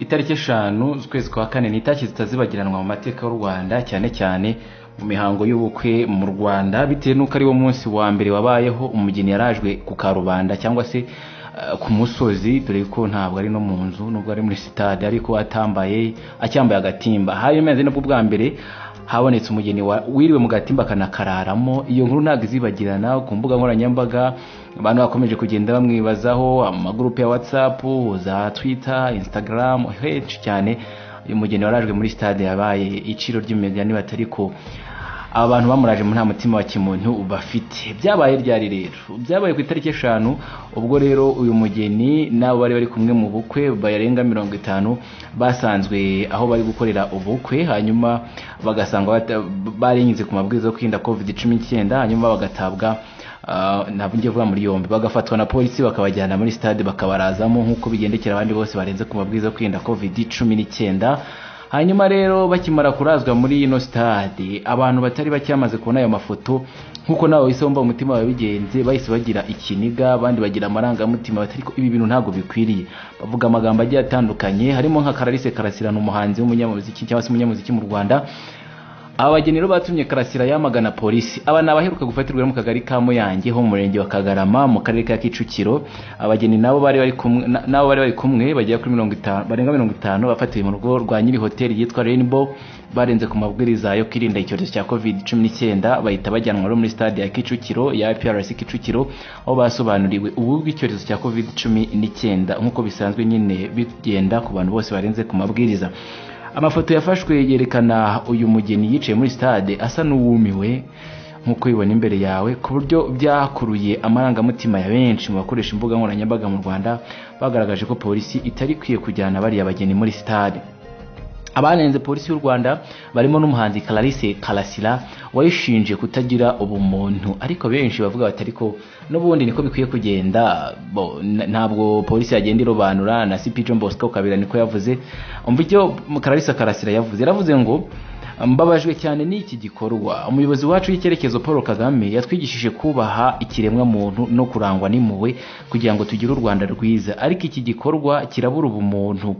Itariki 5 z'ukwezi kwa kane ni itariki zitazibagiranwa mu mateka y'u Rwanda, cyane cyane mu mihango y'ubukwe mu Rwanda, bitewe n'uko ari wo munsi wa mbere wabayeho umugeni yarajwe ku karubanda cyangwa se ku musozi, dore ko ntabwo ari no mu nzu nubwo ari muri sitade, ariko atambaye, acyambaye agatimba. Hari meze nubwo bwa mbere habonetse umugeni wiriwe mu gatimba akanakararamo. Iyo nkuru ntabwo izibagirana ku mbuga nkoranyambaga, abantu bakomeje kugenda bamwibazaho, amagurupe ya WhatsApp, za Twitter, Instagram, henshi cyane. Uyu mugeni warajwe muri stade yabaye iciro ry'imigani, batari ko aba bantu bamuraje mu nta mutima wa kimuntu bafite. Byabaye ryari rero? Byabaye ku itariki 5, ubwo rero uyu mugeni nabo bari bari kumwe mu bukwe barenga 50 basanzwe aho bari gukorera ubukwe, hanyuma bagasanga barenze ku mabwiriza yo kwirinda COVID-19, hanyuma bagatabwa ntabwo ngiye kuvuga muri yombi, bagafatwa na polisi bakabajyana muri stade bakabarazamo nk'uko bigendekera abandi bose barenze ku mabwiriza yo kwirinda COVID-19. Hanyuma rero bakimara kurazwa muri ino stade, abantu batari bacyamaze kubona ayo mafoto, nkuko nawe wahise wumva umutima wawe bigenze, bahise bagira ikiniga, abandi bagira amarangamutima batari ko ibi bintu ntabwo bikwiriye, bavuga amagambo agiye atandukanye, harimo nka Clarisse Karasira, umuhanzi w'umunyamuziki cyangwa se umunyamuziki mu Rwanda. Aba bageni rero batumye Karasira yamagana polisi. Aba ni abaheruka gufatirwa mu kagari ka Muyange ho mu murenge wa Kagarama mu karere ka Kicukiro. Abageni nabo bari bari kumwe nabo bari bari kumwe bagera kuri 50, barenga 50, bafatiwe mu rugo rwa nyiri hoteli yitwa Rainbow, barenze ku mabwiriza yo kwirinda icyorezo cya COVID-19, bahita bajyanwa muri stade ya Kicukiro ya IPRC Kicukiro, aho basobanuriwe ubu bw'icyorezo cya COVID-19 nk'uko bisanzwe nyine bigenda ku bantu bose barenze ku mabwiriza. Amafoto yafashwe yerekana uyu mugeni yicaye muri stade asa n'uwumiwe nk'uko ubibona imbere yawe, ku buryo byakuruye amarangamutima ya benshi mu bakoresha imbuga nkoranyambaga mu Rwanda, bagaragaje ko polisi itari ikwiye kujyana bariya bageni muri stade. Abanenze polisi y'u Rwanda barimo n'umuhanzi Clarisse Karasira wayishinje kutagira ubumuntu, ariko benshi bavuga bati ariko n'ubundi niko bikwiye kugenda, ntabwo polisi yagenda irobanura. Na CP John Bosco Kabera niko yavuze. Umva icyo Clarisse Karasira yavuze, yaravuze ngo mbabajwe cyane n'iki gikorwa. Umuyobozi wacu w'icyerekezo Paul Kagame yatwigishije kubaha ikiremwa muntu no kurangwa n'impuhwe kugira ngo tugire u Rwanda rwiza, ariko iki gikorwa kirabura ubumuntu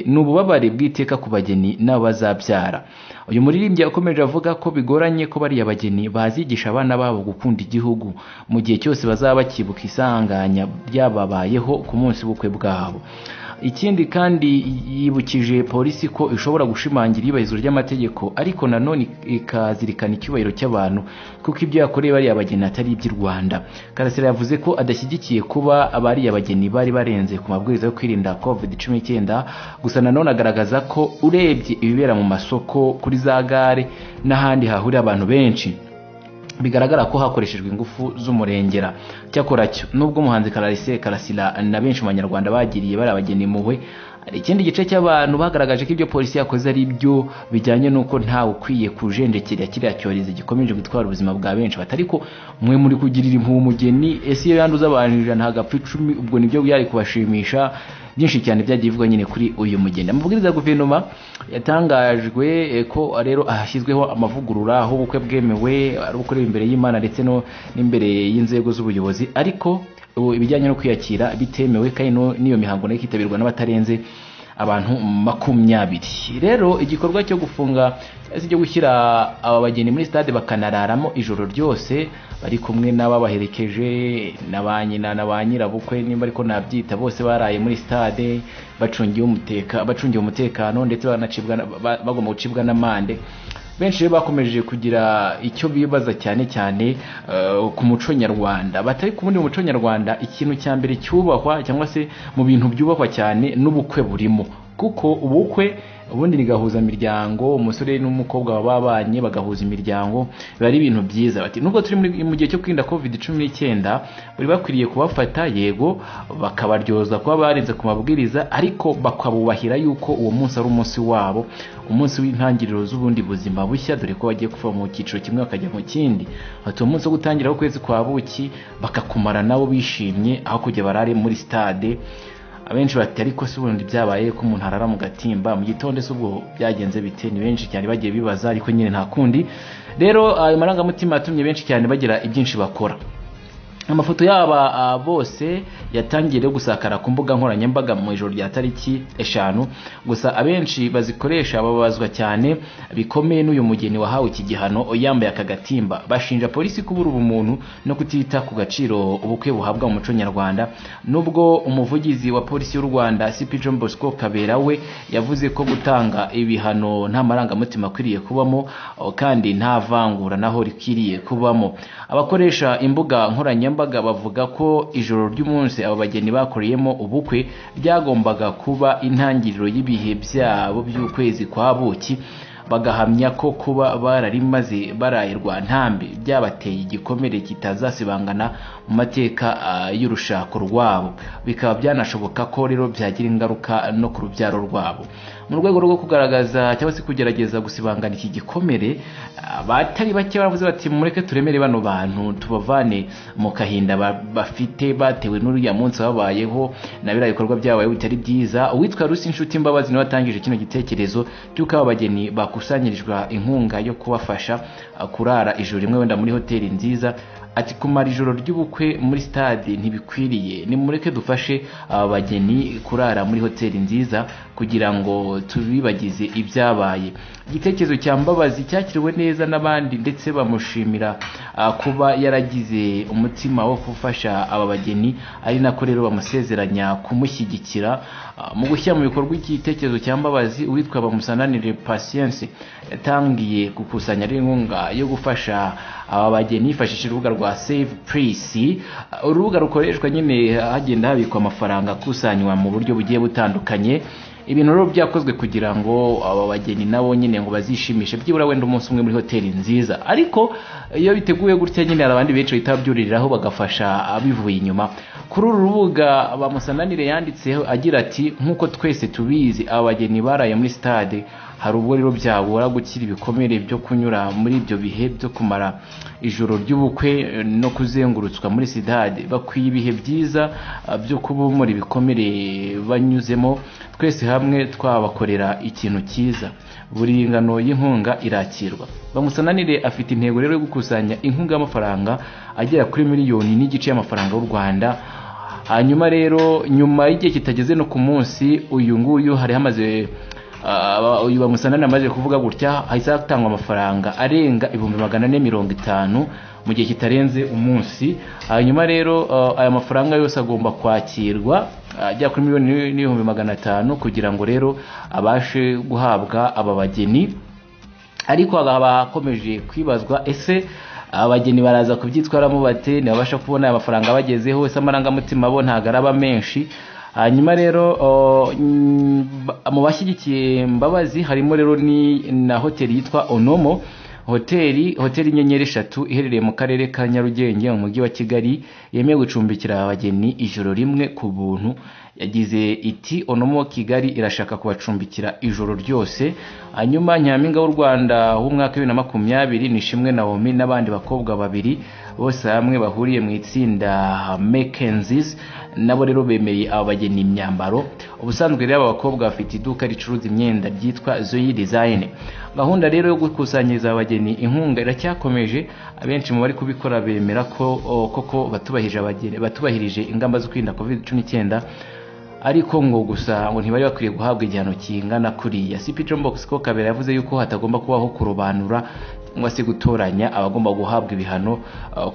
n'ububabare bw'iteka ku bageni n'abazabyara. Uyu muririmbyi yakomeje avuga ko bigoranye ko bariya bageni bazigisha abana babo gukunda igihugu mu gihe cyose bazaba bakibuka isanganya ryababayeho ku munsi w'ubukwe bwabo. Ikindi kandi yibukije polisi ko ishobora gushimangira iyubahirizwa ry'amategeko, ariko nanone ikazirikana icyubahiro cy'abantu, kuko ibyo yakoreye bariya bageni atari iby'i Rwanda. Karasira yavuze ko adashyigikiye kuba abariya bageni bari barenze ku mabwiriza yo kwirinda COVID-19, gusa nanone agaragaza ko urebye ibibera mu masoko, kuri za gare n'ahandi hahurira abantu benshi, bigaragara ko hakoreshejwe ingufu z'umurengera. Cyakora cyo nubwo umuhanzi Clarisse Karasira na benshi mu banyarwanda bagiriye bari abageni impuhwe, hari ikindi gice cy'abantu bagaragaje ko ibyo polisi yakoze ari byo bijyanye n'uko ntawe ukwiye kujenjekera kiriya cyorezo gikomeje gutwara ubuzima bwa benshi. Batari ko mwe muri kugirira impuhwe umugeni, ese iyo yanduza abantu 100 hagapfa 10, ubwo nibyo byari kubashimisha? Byinshi cyane byagiye bivugwa nyine kuri uyu mugeni. Amabwiriza ya guverinoma yatangajwe ko rero ahashyizweho amavugurura aho ubukwe bwemewe ari ubukorewe imbere y'Imana ndetse no n'imbere y'inzego z'ubuyobozi, ariko ibijyanye no kwiyakira bitemewe, kandi n'iyo mihango nayo ikitabirwa n'abatarenze abantu 20. Rero igikorwa cyo gufunga cyo gushyira aba bageni muri stade bakanararamo ijoro ryose bari kumwe n'ababaherekeje na ba nyina na ba nyirabukwe, nimba ariko nabyita, bose baraye muri stade bacungiye umutekano, ndetse banacibwa bagomba gucibwa n'amande. Benshi bakomeje kugira icyo bibaza cyane cyane ku muco nyarwanda, batari ku wundi muco nyarwanda ikintu cya mbere cyubahwa cyangwa se mu bintu byubahwa cyane n'ubukwe burimo, kuko ubukwe ubundi ni gahuza miryango, umusore n'umukobwa bababanye bagahuza imiryango, biba ari ibintu byiza. Bati nubwo turi mu gihe cyo kwirinda COVID-19, bari bakwiriye kubafata yego bakabaryoza kuba barenze ku mabwiriza, ariko bakabubahira yuko uwo munsi ari umunsi wabo, umunsi w'intangiriro z'ubundi buzima bushya, dore ko bagiye kuva mu cyiciro kimwe bakajya mu kindi. Bati uwo munsi wo gutangiraho ukwezi kwa buki bakakumara nabo bishimye, aho kujya barare muri stade. Abenshi bati ariko se ubundi byabaye ko umuntu arara mu gatimba mu gitondo, se ubwo byagenze bite? Ni benshi cyane bagiye bibaza, ariko nyine nta kundi. Rero ayo marangamutima yatumye benshi cyane bagira ibyinshi bakora. Amafoto yaba bose yatangiye gusakara ku mbuga nkoranyambaga mu ijoro rya tariki 5, gusa abenshi bazikoresha babazwa cyane bikomeye n'uyu mugeni wahawe iki gihano yambaye aka gatimba. Bashinja polisi kubura ubumuntu no kutita ku gaciro ubukwe buhabwa mu muco nyarwanda. Nubwo umuvugizi wa polisi y'u Rwanda CP John Bosco Kabera we yavuze ko gutanga ibihano nta marangamutima akwiriye kubamo kandi nta vangura naho rikwiriye kubamo. Abakoresha imbuga nkoranyambaga bavuga ko ijoro ry'umunsi aba bageni bakoreyemo ubukwe ryagombaga kuba intangiriro y'ibihe byabo by'ukwezi kwa buki, bagahamya ko kuba bararimaze barayirwa ntambi byabateye igikomere kitazasibangana mu mateka y'urushako rwabo, bikaba byanashoboka ko rero byagira ingaruka no ku rubyaro rwabo. Mu rwego rwo kugaragaza cyangwa se kugerageza gusibangana iki gikomere, abatari bake baravuze bati mureke turemere bano bantu tubavane mu kahinda bafite batewe n'uriya munsi babayeho na biriya bikorwa byabaye bitari byiza. Uwitwa Rusi Inshuti Mbabazi niwe watangije kino gitekerezo cy'uko aba bageni bakusanyirijwe inkunga yo kubafasha kurara ijoro rimwe wenda muri hoteli nziza. Ati kumara ijoro ry'ubukwe muri stade ntibikwiriye, nimureke dufashe aba bageni kurara muri hoteli nziza kugira ngo tubibagize ibyabaye. Igitekerezo cya Mbabazi cyakiriwe neza n'abandi ndetse bamushimira kuba yaragize umutima wo gufasha aba bageni, ari nako rero bamusezeranya kumushyigikira. Mu gushyira mu bikorwa igitekerezo cya Mbabazi, uwitwa Bamusananire Patience yatangiye gukusanya inkunga yo gufasha aba bageni yifashishije urubuga rwa Save Press, urubuga rukoreshwa nyine hagenda habikwa amafaranga akusanywa mu buryo bugiye butandukanye. Ibintu rero byakozwe kugira ngo aba bageni nabo nyine ngo bazishimishe byibura wenda umunsi umwe muri hoteli nziza. Ariko iyo biteguye gutya nyine hari abandi benshi bahita babyuririraho bagafasha abivuye inyuma. Kuri uru rubuga Bamusananire yanditseho agira ati nk'uko twese tubizi aba bageni baraye muri stade, hari ubwo rero byabura gukira ibikomere byo kunyura muri ibyo bihe byo kumara ijoro ry'ubukwe no kuzengurutswa muri stade. Bakwiye ibihe byiza byo kubomora ibikomere banyuzemo, twese hamwe twabakorera ikintu cyiza. Buri ngano y'inkunga irakirwa. Bamusananire afite intego rero yo gukusanya inkunga y'amafaranga agera kuri 1.5 miliyoni y'amafaranga y'u Rwanda. Hanyuma rero nyuma y'igihe kitageze no ku munsi uyu nguyu hari hamaze uyu Bamusananire amaze kuvuga gutya, hahise hatangwa amafaranga arenga 450,000 mu gihe kitarenze umunsi. Hanyuma rero aya mafaranga yose agomba kwakirwa ajya kuri 1,500,000 kugira ngo rero abashe guhabwa aba bageni. Ariko hakaba hakomeje kwibazwa ese abageni baraza kubyitwaramo bate, ntibabasha kubona aya mafaranga bagezeho, ese amarangamutima bo ntago araba menshi. Hanyuma rero mu bashyigikiye Mbabazi harimo rero ni na hoteli yitwa Onomo hoteli inyenyeri 3 iherereye mu karere ka Nyarugenge mu mujyi wa Kigali, yemewe gucumbikira abageni ijoro rimwe ku buntu. Yagize iti Onomo Kigali irashaka kubacumbikira ijoro ryose. Hanyuma Nyampinga w'u Rwanda w'umwaka 2020 Nishimwe Naomi n'abandi bakobwa babiri bose hamwe bahuriye mu itsinda Mackenzie's nabo rero bemeye aba bageni imyambaro. Ubusanzwe rero aba bakobwa bafite iduka ricuruza imyenda ryitwa Zoe Design. Gahunda rero yo gukusanyiriza abageni inkunga iracyakomeje. Abenshi mu bari kubikora bemera ko koko batubahirije ingamba zo kwirinda COVID-19, ariko ngo gusa ngo ntibari bakwiye guhabwa igihano kingana kuriya. CP John Bosco Kabera yavuze yuko hatagomba kubaho kurobanura cyangwa se gutoranya abagomba guhabwa ibihano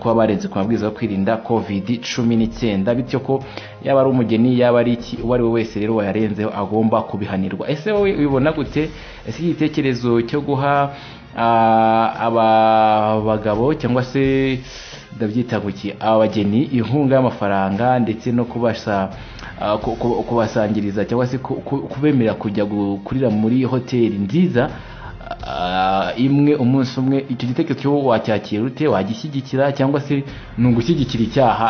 kuba barenze ku mabwiriza yo kwirinda COVID-19, bityo ko yaba ari umugeni yaba ari iki uwo ari we wese rero wayarenzeho agomba kubihanirwa. Ese wowe ubibona gute? Ese igitekerezo cyo guha aba bagabo cyangwa se ndabyita guki abageni inkunga y'amafaranga ndetse no kubasa kubasangiriza cyangwa se kubemerera kujya kurira muri hoteli nziza imwe umunsi umwe, icyo gitekerezo cyo wacyakira ute? Wagishyigikira cyangwa se ni ugushyigikira icyaha?